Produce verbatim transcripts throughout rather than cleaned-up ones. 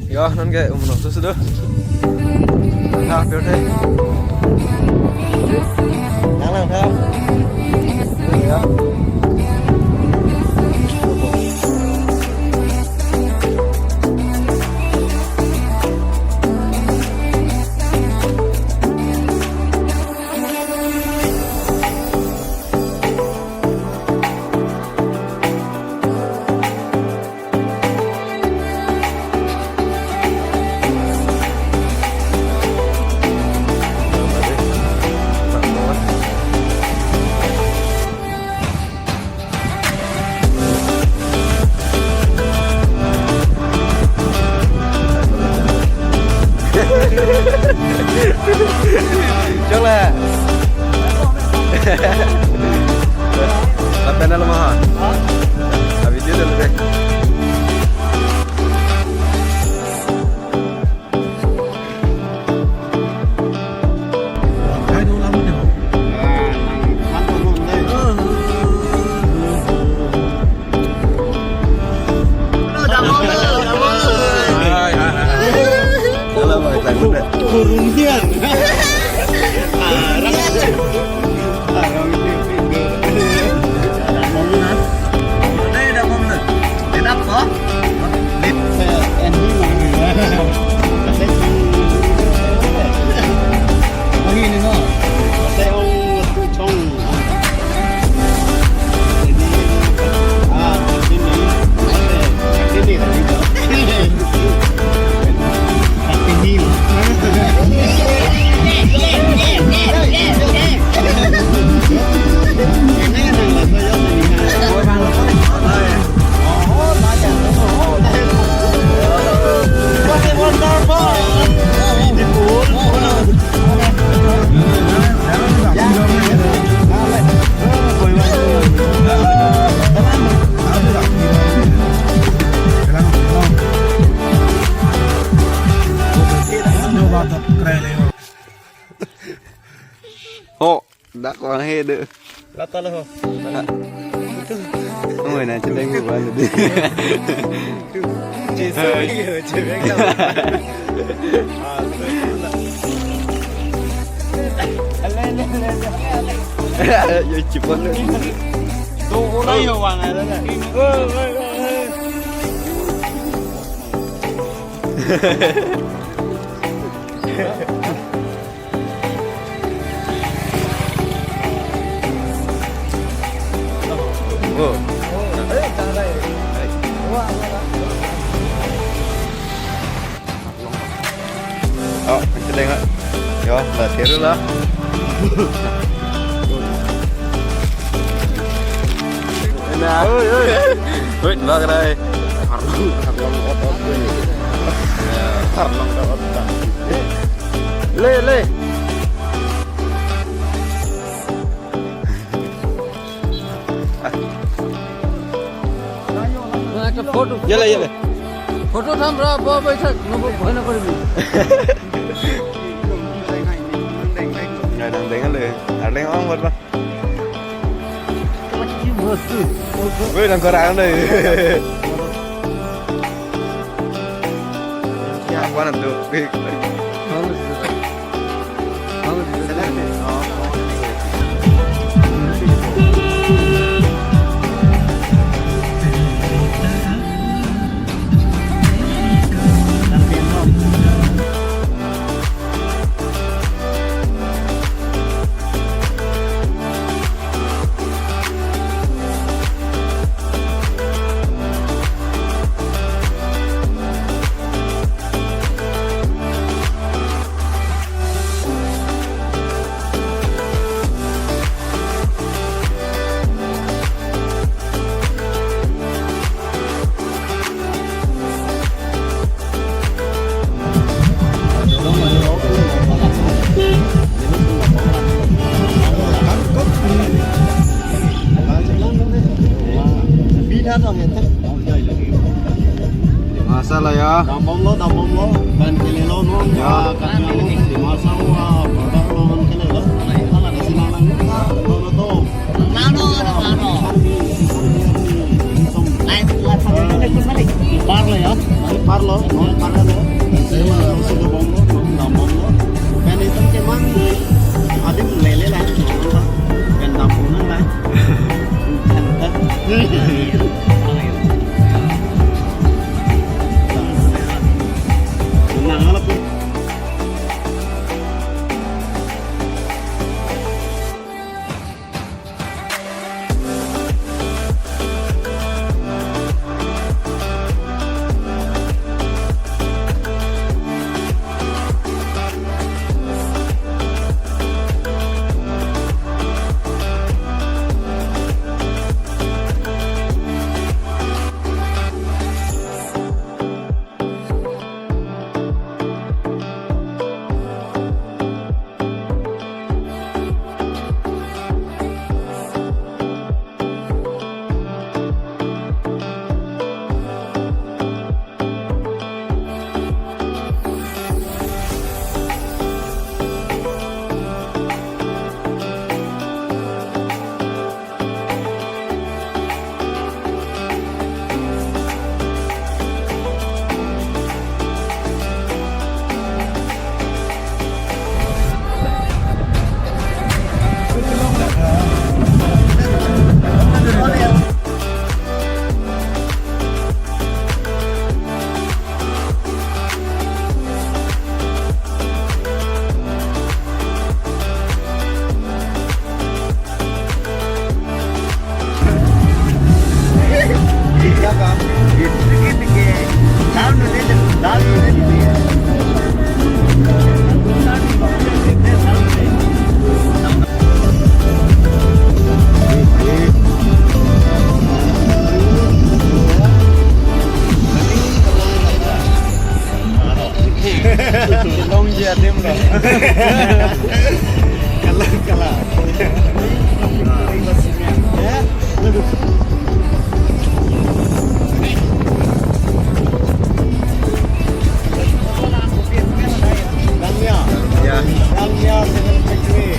Yo, non ke umno susu do. Tha, pure tha. Lang lang tha. Ya. Chole. Lapen alo maha. Abi dia dulu deh. Kurung dia. Oh, dak orang he deh. Lata lo. Oi, na cheleng bu ban deh. Jisoo, iyo, cheleng lo. Ah, le, le, le, le. Yo, chipon. Do, ola yo, wang, le, le. Oh. Oh, cheleng ah. Yo, la tiru la. Nah, oi, oi. Oi, bak rai. Harlong, harlong ot ot. Harlong ot ot. Le, le. একটা photo. Yale, yale. Photo tham ra, bo bai thak, no bo bhoi na koribi. Ngai dang deng le. Arleng ong bot ba. Ki bostu? Oi, nang korang le. Apa nanti? Masala ya. Dambom lo, dambom lo. Ban kele lo no. Ya. Kat lo. Masa wa, badak lo ban kele lo. Ala di sini lang. Lo lo to. Mano, mano. Lain buat Parlo ya, parlo, parlo. Saya mah langsung ke Bonglo, Bonglo. Kan itu memang adim lele lah, kan dampunan lah. Nang ala pun. Long ji adim lo. Kalang, kalang. Ya. Dalmia. Ya. Dalmia Cement Factory.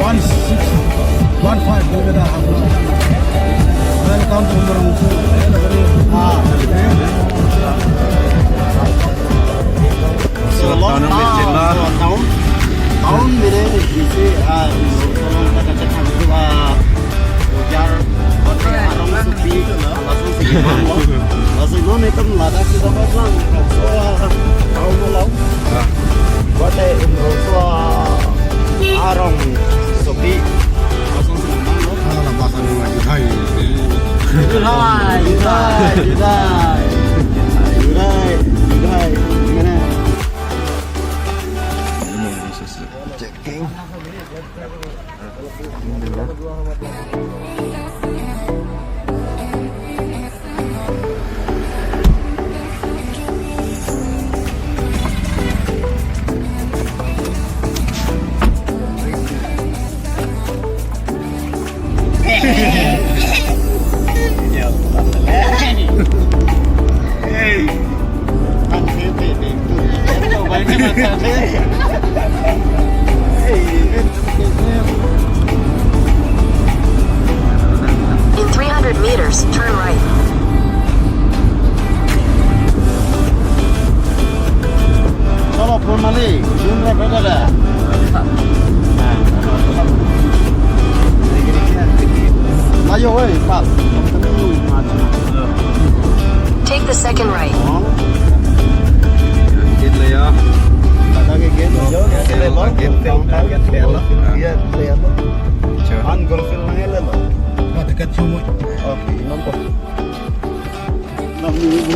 One six, one five, welcome to Umrangso. Ah. So, long, ah, so, town, town mene isi, ah, so, long, kata, kata, kata, ah, ujar, kote, arong, supi, langsung segi bang lo. Langsung non itum ladak sudah pasang. So, ah, town lo. Ah. Kote, so, ah, arong, supi, langsung segi bang lo. Ala bahasa ni lagi, hai. Jurai, jurai, jurai. Jurai, jurai. Gimana? Checking. In three hundred meters, turn right. Normally, zoom ra beda da. Ayo, oi, pas. Take the second right. Oh. Gate le ya. Kata ke gate. Yo, gate le, gate le. Iya, le ya. An golf field na le lo. Dekat semua. Okay, nampak.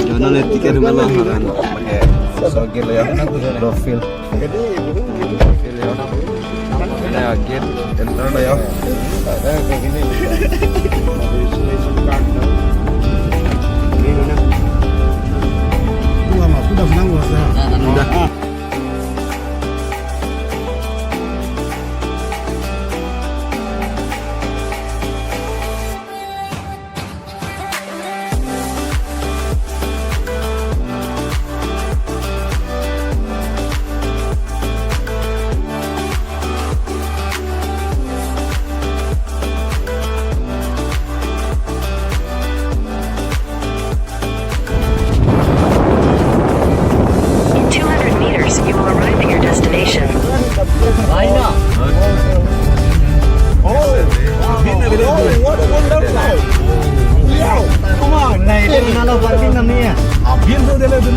Jona le ticket dum la haran. Pakai so gate le ya. Golf field. Field ya. Ada gate enter le ya. Ada kayak gini. Registration card. Ini mana? Sudah, Mas, sudah senang, Mas, ya? Sudah. In two hundred meters, you will arrive at your destination. Oh, what a wonderful. Yo, come on.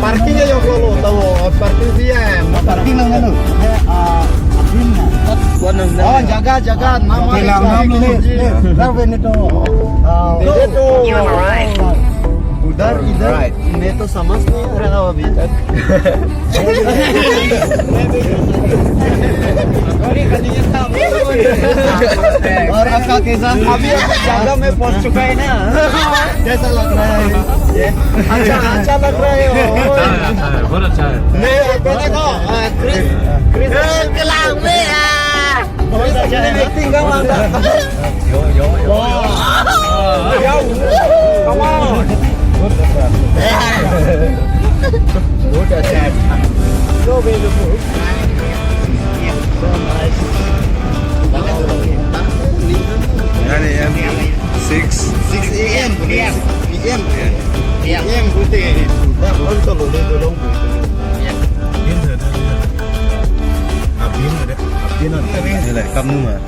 Parking ayo, lo, tahu, parking dia. Parking nang anu. Oh, jaga, jaga. Nama. Please, please. You have arrived. Udhar idhar. मैं तो समझ नहीं आ रहा हूँ अभी तक। और आपका कैसा? अभी हम जगह में पहुंच चुका है ना। कैसा लग रहा है ये? अच्छा, अच्छा लग रहा है। अच्छा है, बहुत अच्छा है। नहीं, पहले को, आ, Chris, Chris. Yo, yo, yo. Wow. Yo. Come on. Good shot. So beautiful. So nice. Nine a.m. Six. Six a.m. P.M. P.M. P.M. Pute. Konsolo le dolong. Abin ada. Abin ada. Nilai kamu mah.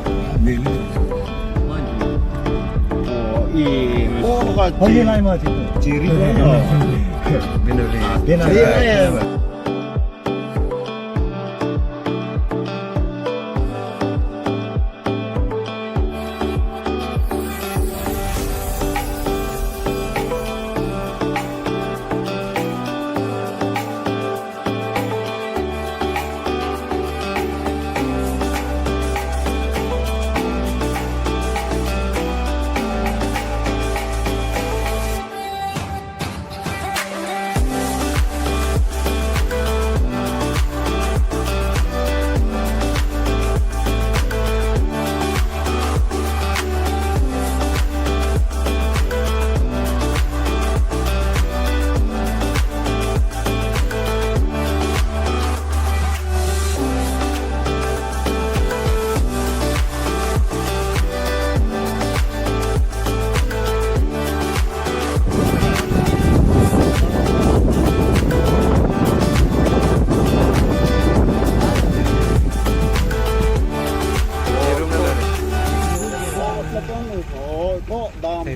Oh, i. Oh, ka. Oh, ye lai ma chito. Chiri ko. Bina bina. Bina. Bina.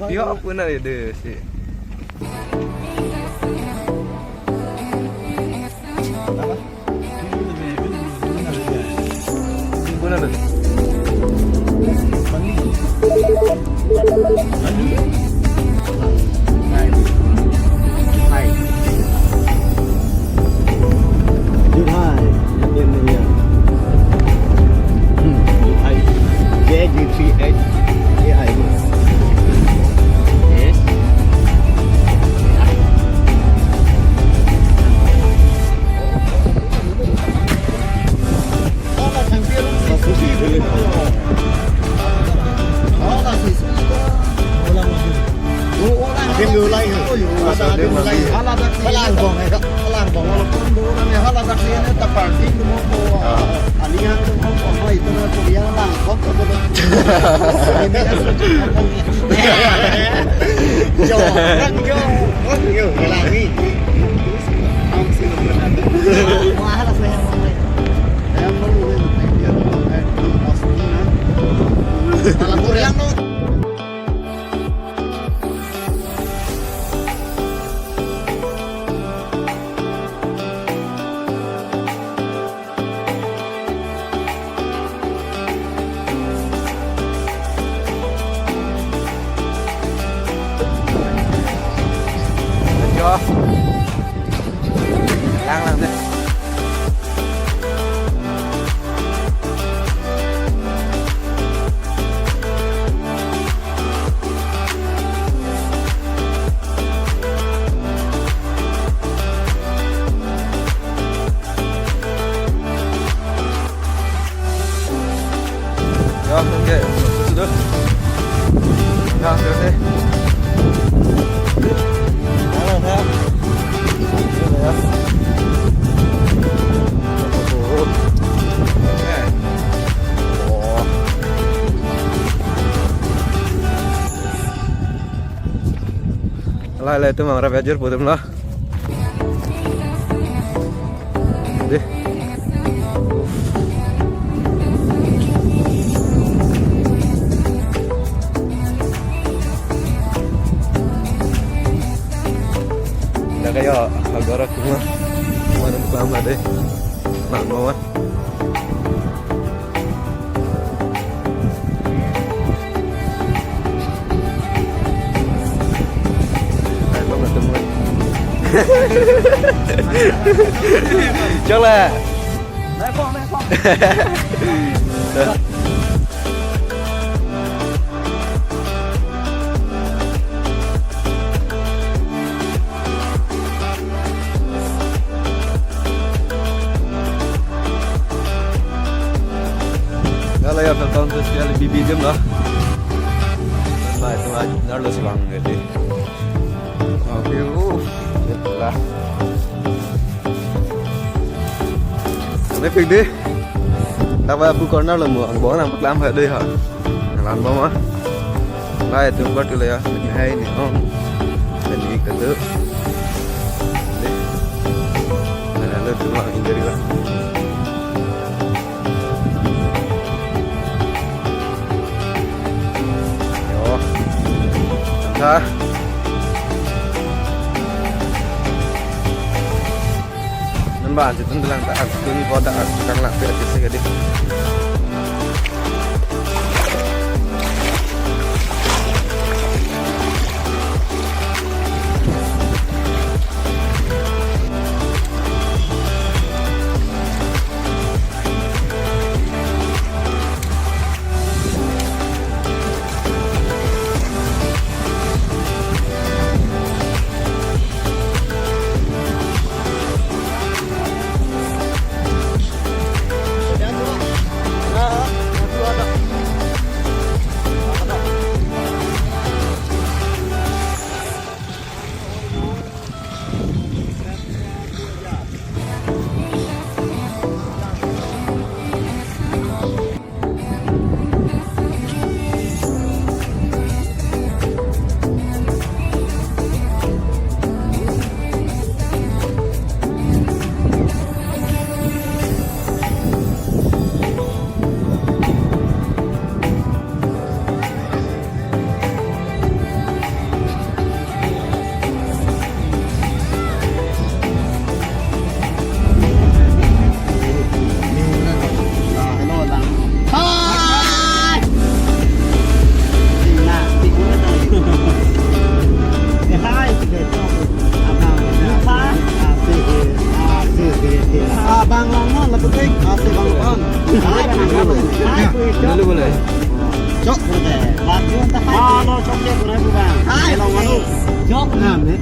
Pio pun ada deh si. Latum amarap ajor pu atumlo. Dei. Dak kayo agora kuma. Kuma nang kelama dei. Mak mama. Chok le. Kalau ya, tonton terus kali bibi jam lah. Nah, itu aja, nalo si bang jadi. Oke, uh, lah. Kami pergi deh. Taba pu corner lo mo, angbong nangpaklam ha dei ha. Nanglangbom ah. Lahei atum part tu le ya, lahei ni ong. Lahei ni kado. Dei. Nah, latum injari lah. Yo. Tha. Non ba, ansi tun lang ta, ansi tun ni boda, ansi tun lang pe, ansi se kadi. Abang lang non, lapu tek, ase bang bang. Hai, dulu boleh. Chok, boleh. Laju entah hai. Ah, lo chok ya, boleh bukan. Hai, lo malu. Chok. Nah, nih.